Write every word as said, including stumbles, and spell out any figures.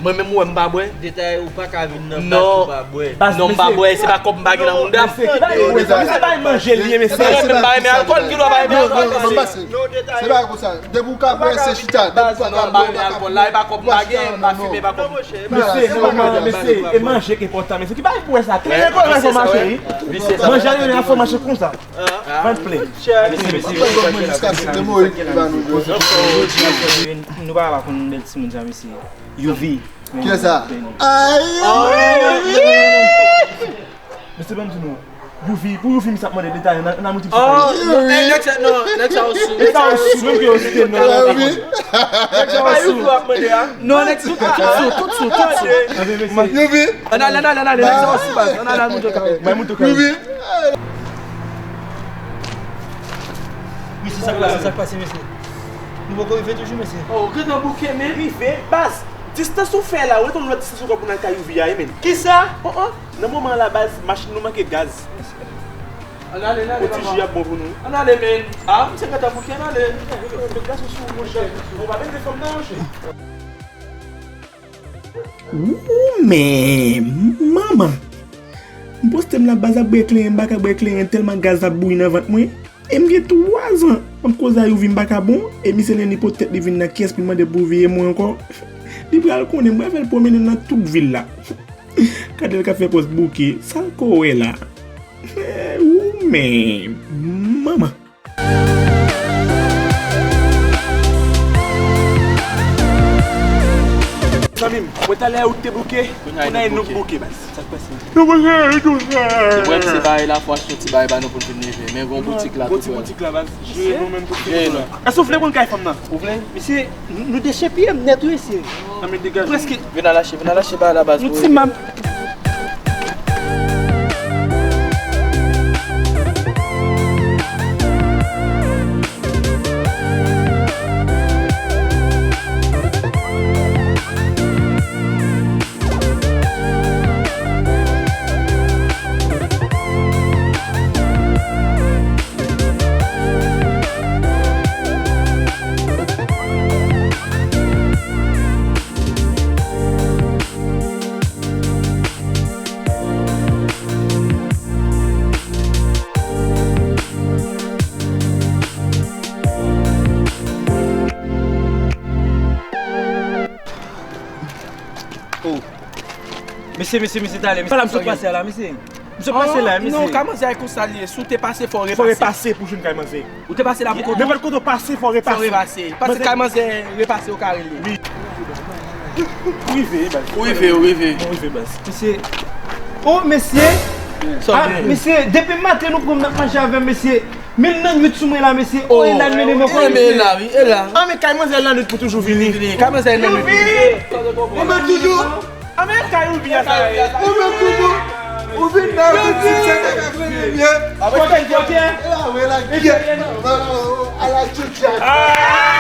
Mwen menm ou wè m pa bwè. Detay ou pa ka vin nan bas ou pa bwè. Non, m pa bwè, se pa kòb m pa gen nan mouda. Mesye, ki bagay pou sa? Mesye bay manje li ye, mesye. Mwen menm m pa renmen alkòl, m gen dwa pa renmen alkòl, mesye. Se pa konsa. Depi w ka bwè, se chita. Depi w pa ka bwè, ou pa ka bwè. La, e pa kòb m pa gen, m pa fimen, e pa kòb. Mesye, mesye, e manje ki enpòtan, mesye. Ki bagay pou wè sa? Kleren kò nan fò mache, wi. Manje a, fò mache konsa. Vant plen. Mesye, mesye, mesye. Nou pa ka pa konn bèl timoun sa, mesye. Youvi. Kiyès sa? Ay, Youvi! Mesye, ban m di nou. Youvi, pou Youvi, misye ap mande detay, nan nan mouti psay. Oh, non, nèg sa, non, nèg sa yo sou. Nèg sa yo sou, menm ke yo site non. Nèg sa yo sou. Non, nèg tout, tout sou, tout sou, tout sou. Youvi! Ann ale, ann ale, ann ale, nèg sa yo sou baz, ann ale, al moutre kay. Mwen moutre kay. Youvi! Mesye, sa k pase, sa k pase, mesye? Nou poko rive toujou, mesye. Oh, gentan bouke, men. Rive, baz. Distans ou fè la, ou wè konn lòt distans ou pran pou n al kay Youvi a, wi, men. Kisa? Oh, oh. Nan moman an la, baz, machin nou manke gaz. Ann ale, ann ale, papa. O T J ap bon pou nou. Ann ale, men. Ah, misye gentan bouke, ann ale. Met gason sou ou, monchè. Ou pa vin de fanm nan, monchè. Ou men, manman. M poste m la baz ap bwè kleren, m pa ka bwè kleren tèlman gaz ap bouyi nan vant mwen. E m gen twa zan m ap koze a Youvi m pa ka bon, e misye Lenny pot tèt li vin nan kyès pou l mande pou Youvi e mwen ankò. Li pral konnen m pral fè l pwomennen nan tout vil la. Gade l k ap fè pòz bouke, sa l ko wè la. Ou men, manman. Zanmi m, mwen talè ou te bouke, kounye a nou k bouke, baz. Sa k pase? Nou bouke, nou bouke. Se vre, misye bay la fwa achte yon ti bagay ba nou pou n vin leve. Men gon boutik la tou prè. Gon ti boutik la, baz. Jere nou menm pou fini la. Èske w vle konn kay fanm nan? Ou vle? Misye, nou dechèpiye m nèt wi, mesye. Nan men degaj. Prèske. Vin al achte, vin al achte bagay la, baz. Nou ti mab. Mesye, mesye, mesye, talè. Mesye, pa la m sot pase a la, mesye. M sot pase la, mesye. Non, kay manzè a e konsa li ye. Si w te pase, fò w repase. Fò w repase pou jwenn kay manzè. Ou te pase la pou kote? Nenpòt kote w pase, fò w repase. Fò w repase. Pase kay manzè, repase, ou ka rele. Wi. Ou rive, baz. Ou rive, ou rive. Ou rive, baz. Mesye. Oh, mesye. Ah, mesye, depi maten nou pran m n ap mache avè m, mesye. Men l nan nwit sou mwen la, mesye. Oh, e la l mennen mwen, e la, wi, e la. Ah, men kay manzè nan nwit pou toujou vini. Kay manzè nan nwit. Ou mèt toujou. Ah, men kay ou byen sa ye. Ou mèt toujou. Ou vin nan boutik, se te ka premye byen. Kote, kote? E la, wè la, byen. Ala tchotchak.